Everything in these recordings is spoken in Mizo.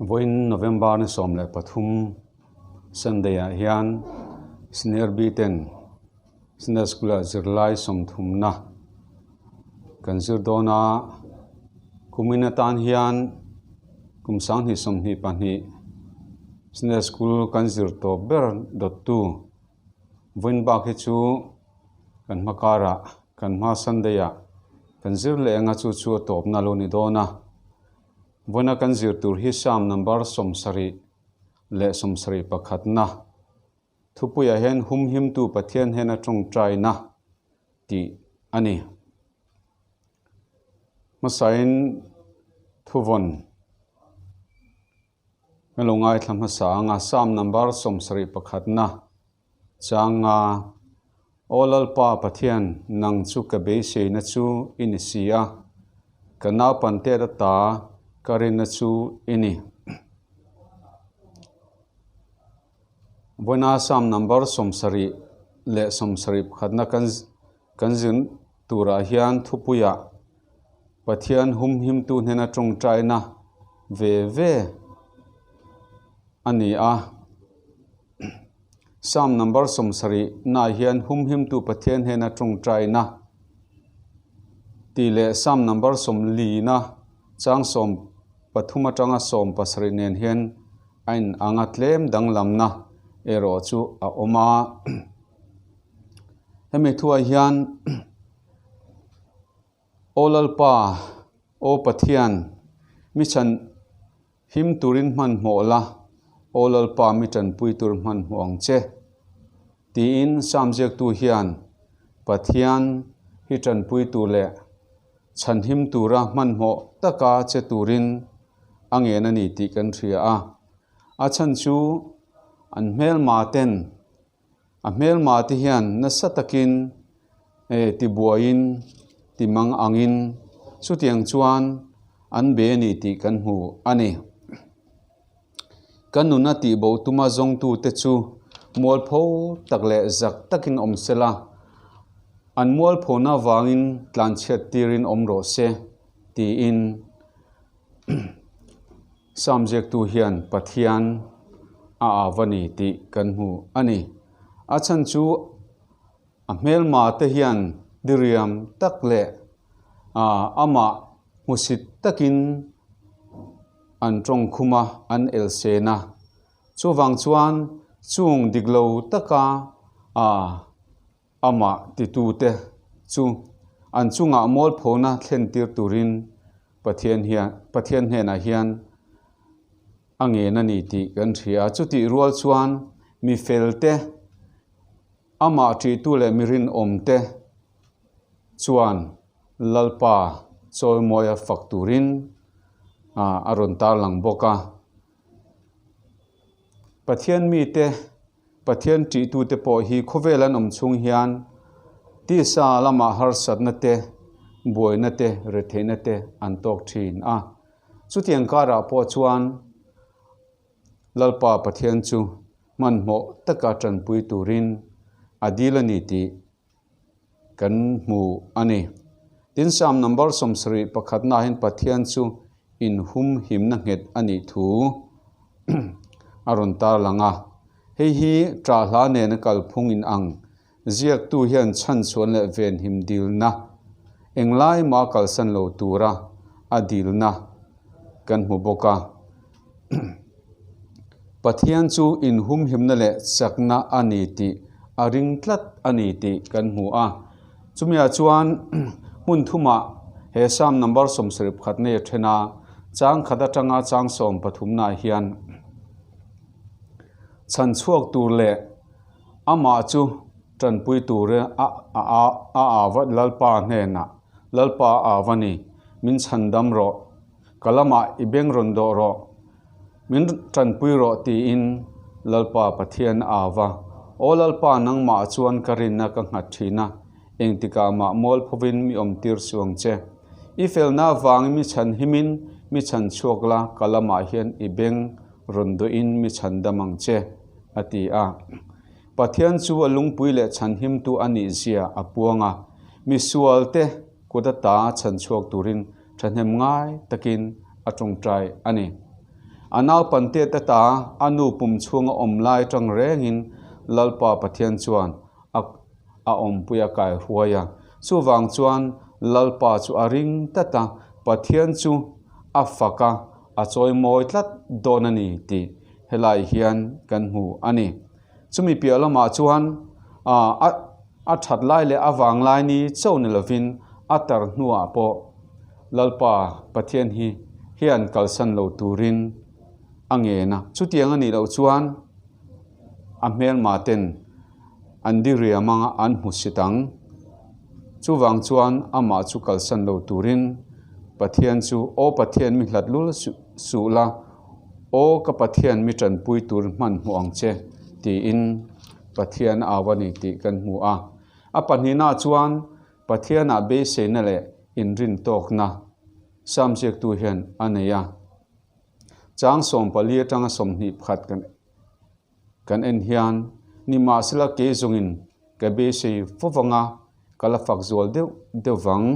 Vawiin November ni 13 Sunday ah hian Senior B ten Sunday School ah zirlai sawmthumna kan zir dawn a, kumin atan hian kum 2022 Sunday School kan zir tawp ber dawttu vawiin bak hi chu kan hma karah kan hma Sunday ah kan zir leh anga chu chu a tawpna lo ni dawn a. Vawiina kan zir tur hi Psalm number 71 na thupuiah hian humhimtu Pathian hnena tawngtaina tih a ni. Hmasain thuvawn kan lo ngaithla hmasa ang a, Psalm number 71 na changa Aw Lalpa Pathian, nang chu ka beiseina chu i ni si a, ka naupangte ata ka rinna chu i ni. Vawiina Psalm number 71 na kan kan zin turah hian thupuiah Pathian humhimtu hnena tawngtaina ve ve a ni a. Psalm number 70 na hian humhimtu Pathian hnena tawngtaina tih leh Psalm number 40 na chang 13 atanga 17 nen hian a in anga tlem danglamna erawh chu a awm a. Hemi thuah hian Aw Lalpa, Aw Pathian, mi chhan him turin hmanhmawh la, Aw Lalpa mi tanpui tur hmanhmawh ang che. Tiin Psalm ziaktu hian Pathian hi tanpui tur leh chhan him tura hmanhmawh taka che turin a ngen a ni tih kan hria a. A chhan chu an hmelma ten A hmelma te hian nasa takin eh tibuaiin timang angin chutiang chuan an be a ni tih kan hmu a ni. Kan nuna tihbo tuma zawngtute chu mualpho tak leh zak takin awm sela, an mualphona avangin tlanchhiat tirin awm rawh se tiin Psalm ziaktu hian Pathian a au a ni tih kan hmu a ni. A chhan chu a hmelma te hian diriam tak leh amah hmusit takin an tawngkhum a, an elsen a. Chuvang chuan chung dik lo taka Amah titute chu an chungah mualphona thlentir turin Pathian hian Pathian hnenah hian a ngen a ni tih kan hria a. Chutih rual chuan mi felte, amah ṭihtu leh mi rinawmte chuan Lalpa chawimawia fak turin a rawn tarlang bawk a. Pathian mite Pathian ṭihtute pawh hi khawvel an awm chhung hian tisa lamah harsatna te, buaina te, retheihna te an tawk ṭhin a. Chutiang karah pawh chuan Lalpa Pathian chu hmanhmawh taka ṭanpui turin a dil a ni tih kan hmu a ni. Tin, Psalm number 71 naah hian Pathian chu inhumhimna nghet a nih thu a rawn tarlang a. Hei hi ṭah hla nena kalphung in ang ziaktu hian chhanchhuan leh venhim dilna englai mah kalsan lo tura a dilna kan hmu bawk a. Pathian chu inhumhimna leh chakna a ni tih a ring tlat a ni tih kan hmu a. Chumiah chuan hmun thumah he Psalm number 71 nei a then a, chang khat atanga chang 13 naah hian chhan chhuak tur leh amah chu tanpui tur a a a Lalpa hnenah Lalpa a au a ni, min chhandam rawh. Ka lamah i beng rawn dawh rawh, min tanpui rawh tiin Lalpa Pathian a au va. Aw Lalpa, nangmah chuan ka rinna ka nghat thin a, engtikah mah mualphovin mi awmtir suh ang che. I felna avangin mi chhan himin mi chhan chhuak la, ka lamah hian i beng rawn dawhin mi chhan dam ang che, a ti a. Pathian chu a lungpui leh chhan himtu a nih zia a puang a, misualte kut ata chhan chhuak turin Thahnem ngai takin a tawngtai a ni. A naupan tet ata a nu pum chhunga awm lai tang rengin Lalpa Pathian chuan a a awmpui a kai hruai a. Chuvang chuan Lalpa chu a ring tlat a, Pathian chu a fak a, a chawimawi tlat dawn a ni tih helai hian kan hmu a ni. Chumi piah lamah chuan a a that lai leh a vang lai ni chauh ni lovin a tar hnuah pawh Lalpa Pathian hi hian kalsan lo turin a ngen a. Chutiang a nih loh chuan a hmelma ten an diriam anga an hmu sit ang. Chuvang chuan amah chu kalsan lo turin Pathian chu, Aw Pathian mi hlat lul suh la, Aw ka Pathian mi tanpui tur hmanhmawh ang che, tiin Pathian au a ni tih kan hmu a. A pahnihnaah chuan Pathianah beiseina leh inrintawkna Sam ziaktu hian a nei a. Chang 14 atanga 21 kan kan en hian nimahsela kei zawngin ka beisei fo vanga ka la fak zual deuh deuh vang.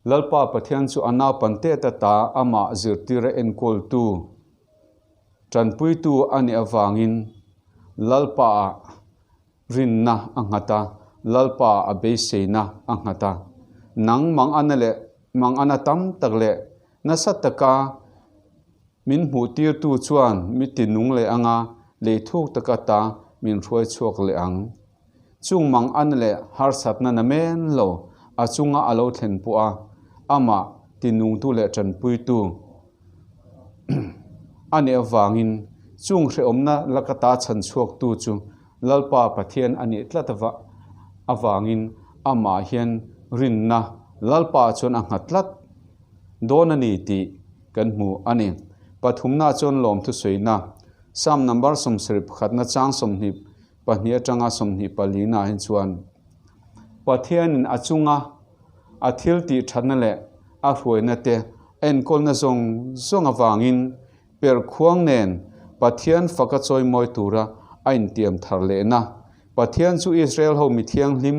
Lalpa Pathian chu a naupan tet ata amah zirtira enkawltu, tanpuitu a nih avangin Lalpaah rinna a nghat a, Lalpa a beiseina a nghat a. Nang mangana leh mangana tam tak leh nasa taka min hmuhtirtu chuan mi tinung leh anga lei thuk taka ta min hruai chhuak leh ang. Chung mang an leh harsatna na men lo a chunga a lo thlen pawh a, amah tinungtu leh tanpuitu a nih avangin chung hrehawmna laka ta chhan chhuaktu chu Lalpa Pathian a nih tlat avangin amah hian rinna Lalpa chuan a nghat tlat dawn a ni tih kan hmu a ni. Pathumna chuan lawmthusawina Psalm number 71 chang 20 2 atanga 24 na hin chuan Pathianin a chunga a thil tih thatna leh a hruaina te enkawlna zawng zawng awangin per khuang nen Pathian faka chawimawi tura a intiam thar leh na. Pathian chu Israel ho mi thianghlim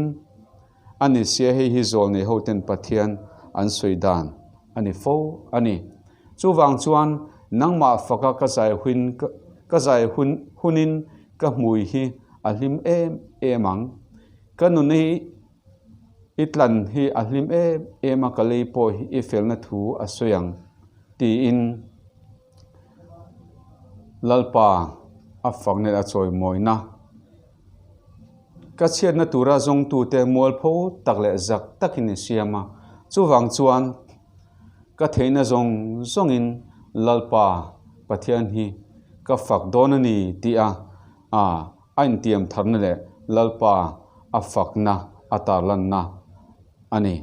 ani sia hei hi zawl nei ho ten Pathian an sawi dan ani fo ani. Chuwang chuan nangmah faka ka zai huin ka zai hun hunin ka hmui hi a hlim em em ang. Ka nun hi i tlan hi a hlim em em a ka lei pawh hi i felna thu a sawi ang tiin Lalpa a fak nen a chawimawina. Ka chhiatna tura zawngtute mualpho tak leh zak takin i siam a. Chuwang chuan ka theihna zawng zawngin Lalpa Pathian hi ka fak dawn a ni tih a a a intiam tharna leh Lalpa a fakna a tarlanna a ni.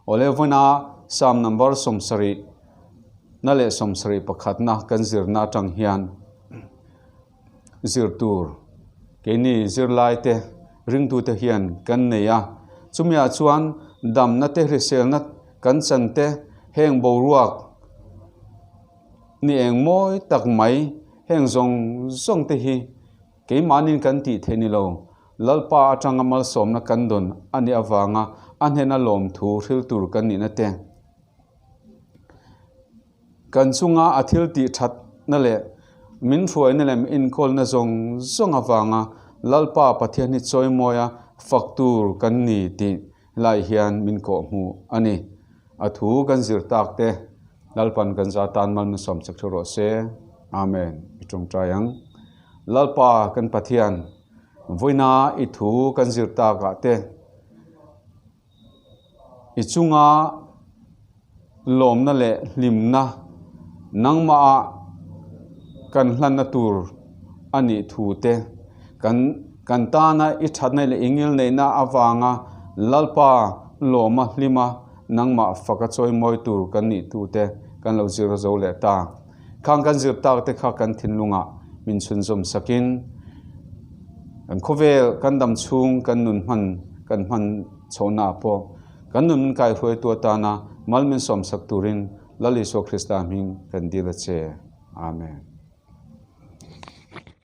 Awle vawiina Psalm number 70 na leh 71 na kan zirna atang hian zir tur keini zirlai te ringtu te hian kan nei a. Chumi ah chuan damna te hriselna kan chan te heng boruak ni eng mawi tak mai heng zawng zawng te hi keimanin kan tih theih ni lo. Lalpa atanga malsawmna kan dawn ani awanga a hnena lawm thu hril tur kan nihna te. Kan chunga a thil tih that na leh min hruaina leh min enkawlna zawng zawng awanga Lalpa Pathian hi chawimawi a fak tur kan ni tih lai hian min kawh hmu a ni. A thu kan zir tak te Lalpan kan za tan mal min sawm chak thu rawh se. Amen. I tawngtai ang. Lalpa kan Pathian vawiina i thu kan zir takah te i chunga lawmna leh hlimna nangmah kan hlanna tur ani thu te kan kan tana i thatna leh ingil neihna awanga Lalpa lawma hlima nangmah faka chawimawi tur kan nih tu te kan lo zir zo leh ta. Khang kan zir tak te kha kan thinlunga min chhun zawm sakin kan khawvel kan dam chhung kan nun hman kan hman chhona pawh kan nun kai hruai tu atana mal min sawm sak turin Lal Isua Krista hming kan dil a che. Amen.